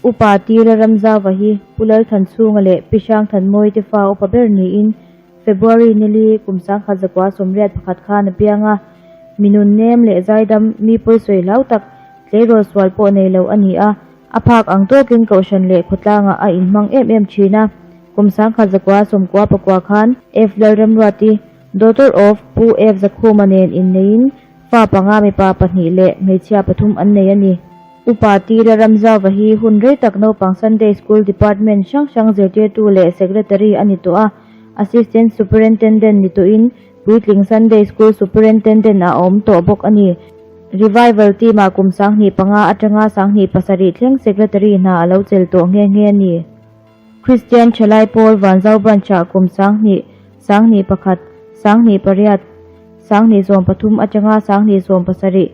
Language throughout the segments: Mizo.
Upa Tila Ramzauva hi Pu Lalthanchhunga leh Pi Hrangthanmawii te fa upa ber niin February nili kum 1981 khan a piang a, mi nun nem leh zaidam mi pawisawi hlau tak tleirawl sual pawh nei lo a ni a, a phak ang tawkin kohhran leh khawtlangah a inhmang em em thin a. Kum 1994 khan F Lalremruati, daughter of Pu F Zakhuma nen inneiin fa panga mipa pahnih leh hmeichhia pathum an nei a ni. Upa Tila Ramzauva hi hun rei tak naupang Sunday School Department hrang hrang zirtirtu leh Secretary a ni tawh a, Assistant Superintendent ni tawhin puitling Sunday School Superintendent a awm tawh bawk a ni. Revival Team-ah kum 2005 atanga 2007 thleng Secretary hna a lo chel tawh nghe nghe a ni. Kristian Thalai Pawl Vanzau Branch-ah kum 20, 21, 28, 2013 atanga 2017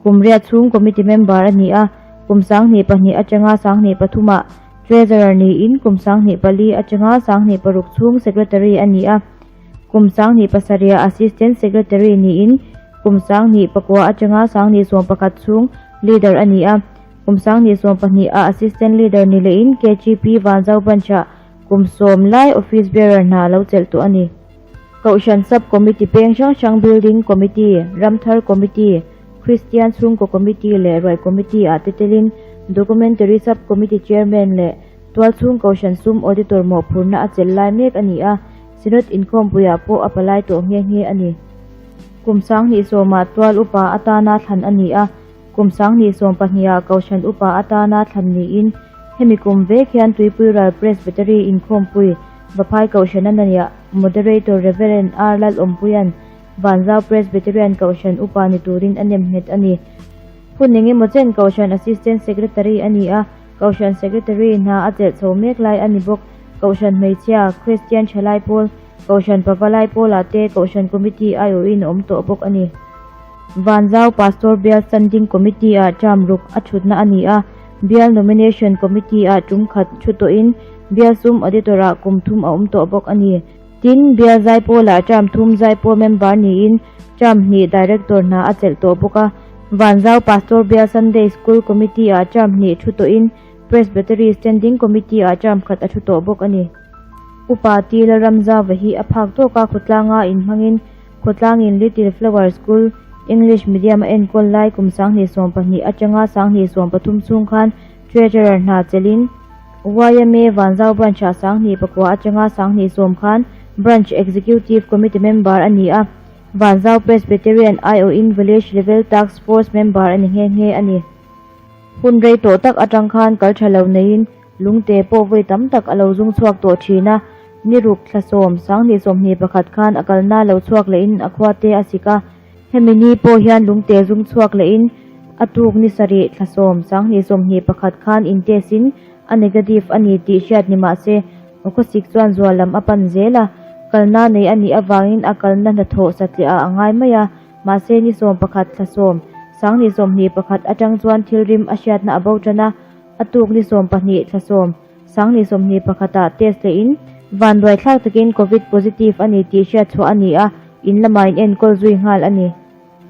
kum riat chhung Committee Member a ni a, kum 2002 atanga 2003 ah Treasurer niin kum 2004 atanga 2006 chhung Secretary a ni a, kum 2007 ah Assistant Secretary niin kum 2009 atanga 2011 chhung Leader a ni a, kum 2012 ah Assistant Leader ni lehin KGP Vanzau Branch-ah kum sawm lai Office Bearer hna a lo chelh tawh a ni. Kohhran Sub Committee peng hrang hrang Building Committee, Ramthar Committee, Kristian Chhungkaw Committee leh Ruai Committee ah te telin Documentary Sub Committee Chairman leh Tualchhung Kohhran Sum Auditor mawhphurhna a chelh lai mek a ni a, Synod inkhawmpuiah pawh a palai tawh nghe nghe a ni. Kum 20 sawmah Tual Upa atana thlan a ni a, kum 20 sawmpahnih ah Kohhran Upa atana thlan niin hemi kum vek hian Tuipui Ral Presbytery inkhawmpui Vaphai Kohhran a nia. Moderator Rev. R. Lalawmpuia'n Vanzau Presbyterian Kohhran Upa ni turin a nem nghet a ni. Hun eng emaw chen Kohhran Assistant Secretary a ni a, Kohhran Secretary hna a chelh chho mek lai a ni bawk. Kohhran Hmeichhia, Kristian Thalai Pawl, Kohhran Pavalai Pawlah te Kohhran Committee aiawhin a awm tawh bawk a ni. Vanzau Pastor Bial Standing Committee-ah term ruk a thutna a ni a, Bial Nomination Committee-ah tum khat thu tawhin Bial sum Auditor-ah kum thum a awm tawh bawk a ni. Tin, Bial Zaipawlah term thum Zaipawl member niin term hnih Director hna a chelh tawh bawk a. Vanzau Pastor Bial Sunday School Committee-ah term hnih thu tawhin Presbytery Standing Committee-ah term khat a thu tawh bawk a ni. Upa T. Lalramzauva hi a phak tawka khawtlanga inhmangin Khawtlangin Little Flower School, English Medium a enkawl lai kum 2012 atanga 2013 chhung khan Treasurer hna chelhin YMA Vanzau Branch-ah 2009 atanga 2010 khan Branch Executive Committee member a ni a, Vanzau Presbyterian aiawhin Village Level Task Force member a ni nghe nghe a ni. Hun rei tawh tak atang khan kal tha lo neiin lungte pawh vawi tam tak a lo zung chhuak tawh thin a, ni ruk thla sawm, 2021 khan a kalna lo chhuak lehin a khua te a sik a, hemi ni pawh hian lungte zung chhuak lehin a tuk ni sarih thla sawm, 2021 khan in test in a negative a ni tih hriat ni mah se a khawsik chuan zual lam a pan zel a, kalna nei a nih avangin a kalna hnathawh satliah ah a ngai mai a. Mahse ni 11 thla sawm, 2021 atang chuan thil rim a hriatna a bo tan a, a tuk ni 12 thla sawm, 2021 ah test leh in vanduai thlak takin Covid positive a ni tih hriat chhuah a ni a, in lamah in enkawl zui nghal a ni.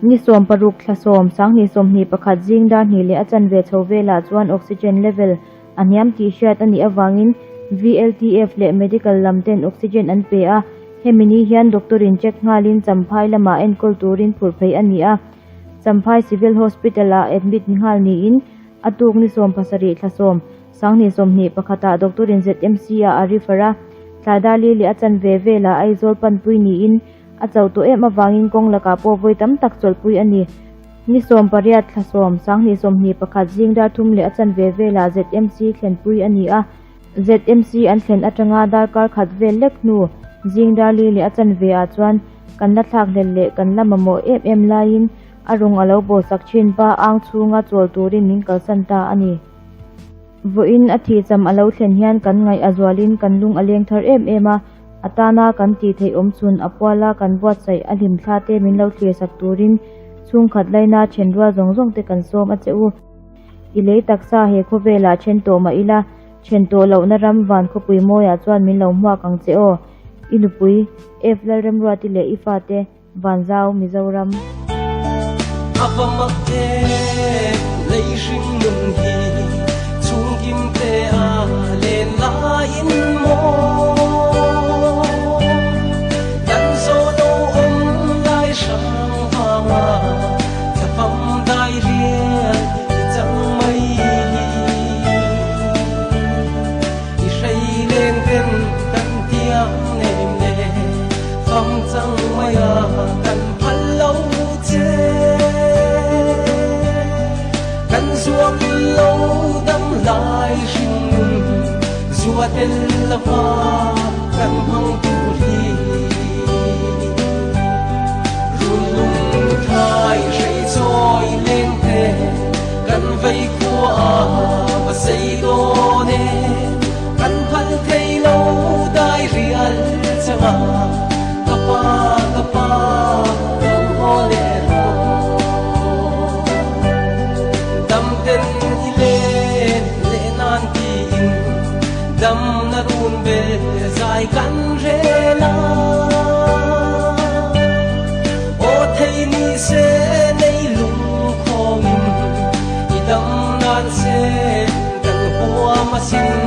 Ni 16 thla sawm, 2021 zing dar hnih leh a chanve chho velah chuan oxygen level a hniam tih hriat a nih avangin VLTF leh medical lam ten oxygen an pe a, hemi ni hian doctor in check nghalin Champhai lamah enkawl turin phurh phei a ni a, Champhai Civil Hospital ah admit nghal niin a tuk ni 17 thla sawm, 2021 ah doctor in ZMC ah a refer a, tlai dar li leh a chanve velah Aizawl panpui niin a chauh tawh em avangin kawng lakah pawh vawi tam tak chawlhpui a ni. Ni 18 thla sawm, 2021 zing dar thum leh a chanve velah ZMC thlenpui a ni a, ZMC an thlen atanga darkar khat vel lek hnu zing dar li leh a chanve ah chuan kan la thlak hlel leh kan la mamawh em em laiin a rung a lo bawlsak thin pa ang chhunga chawl turin min kalsan ta a ni. Vawiin a thihcham a lo thlen hian kan ngaih a zualin kan lung a leng thar em em a, a tana kan tih theih awm chhun a puala kan buatsaih a hlimthla te min lo thlirsak turin chhungkhat laina then rual zawng zawng te kan sawm a che u. I lei taksa he khawvelah then tawh mah ila, then tawh lohna ram van khawpui mawiah chuan min lo hmuak ang che aw. I nupui, F Lalremruati leh i fate, Vanzau, Mizoram. A va mak em, lei hring nun hi chhungkim te. a tel lova kan hmang tur hi. Run lung thlai hrei chawi leng te kan vei khua a va sei dawn e. Kan phal thei lo dai rial changa ka pa ka pa lo haw leh rawh. Dam ten i len leh nan tiin dam na run bel zai kan rel a. Aw thei ni se nei lung khawngin i dam nan se kan huam asin.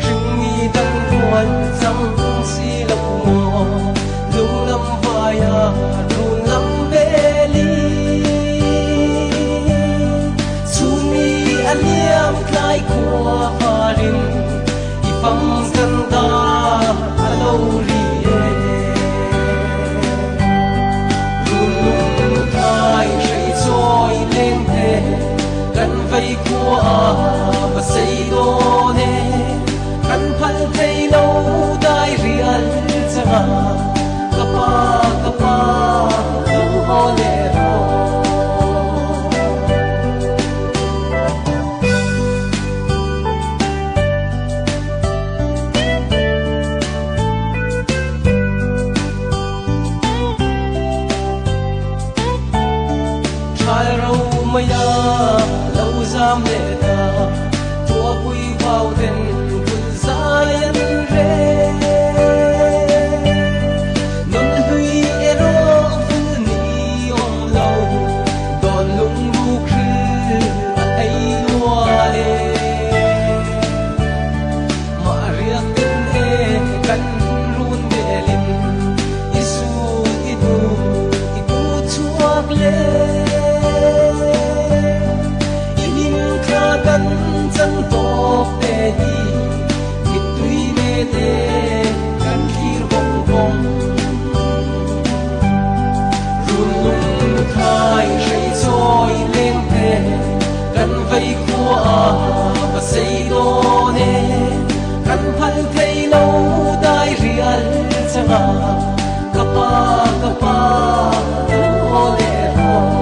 Hringmi dang rual chang si lo maw lunglam vaia run lam beli. Chhunmi a liam tlai khua varin i fam kan dar a lo ri e. Run lung thlai hrei chawi leng te kan vei khua a va sei dawn e. Kan phal thei lo dai rial changa ka pa ka pa lo haw leh rawh. Thlai ro mai a lo zam leh ta, tuahpui vau ten bul zai an rel. Nun hlui erawh vul ni awm lo, dawn lung ruk hril a thei lual e. Mah riak ten e kan run belin, i sul i hnu i pu chhuak le. I hlim thla kan chan tawk te hi, mittui ne te kan thlir vawng vawng. Run lung thlai hrei chawi leng te kan vei khua a va sei dawn e. Kan phal thei lo dai rial changa ka pa ka pa lo haw leh rawh.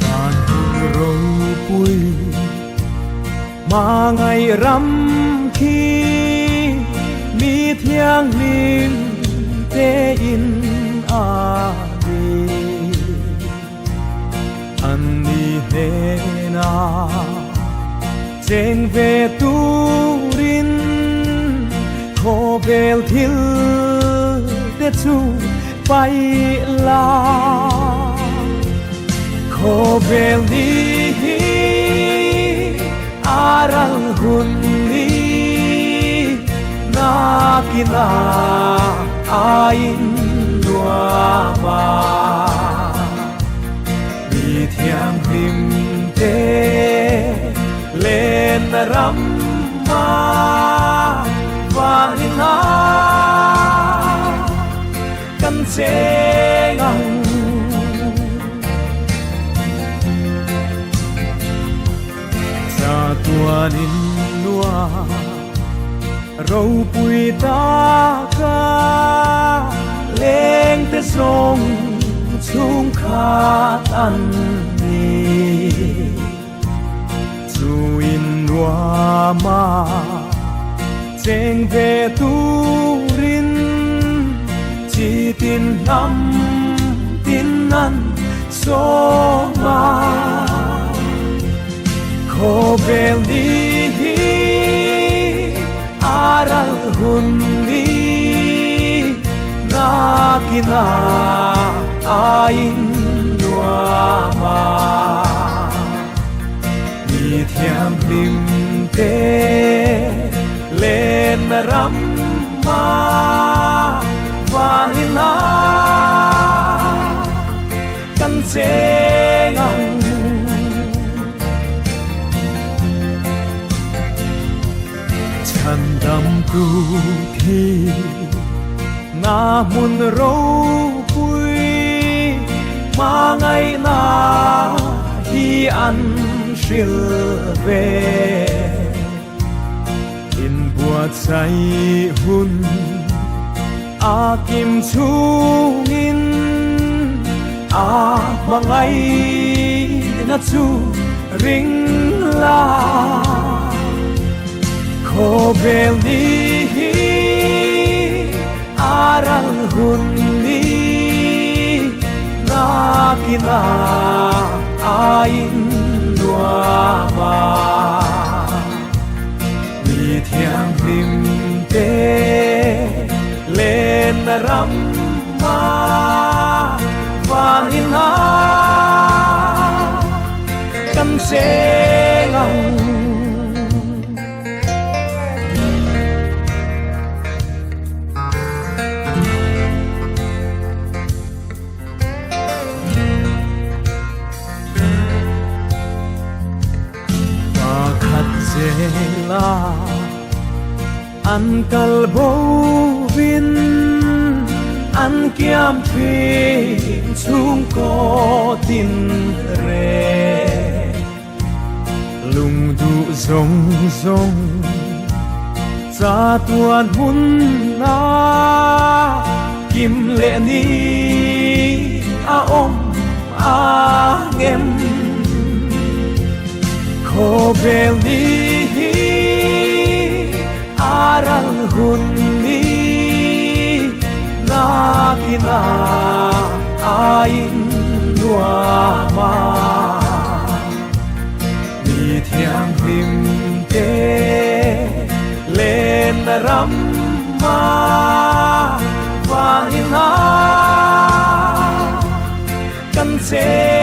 Van ropui hmangaih ram khi mi thianghlim te in a ni. An ni hnena cheng ve turin khawvel thil te chu paih la. Khawvel ni hi a ral hun ni nakina a in nuam a. Mi thianghlim te len ram a vanin a kan cheng ang. Chatuanin nua ropui taka leng te zawng chhungkhat an ni. Chu in nuama cheng ve turin chi tin hnam tin an sawm a. Khawvel ni hi a ral hun ni nakina a in nuam a. Mi thianghlim te len ram van ina kan cheng ang. Chhandamtu thi na hmun ropui hmangaihna hi an hril ve. Inbuatsaih hun a kim chungin a hmangaihna chu ring la. Khawvel ni hi a ral hun ni nakina a in nuam a. Mi thianghlim te len ram a van in a kan cheng ang. Pakhat zela an kal bo vin an kiam thin chhungkaw tin re lung duh zawng zawng chatuan hun a kim leh ni a awm ang em. Khawvel ni hi a ral hun ni nakina a in nuam a. Mi thianghlim te len ram a van in a kan cheng.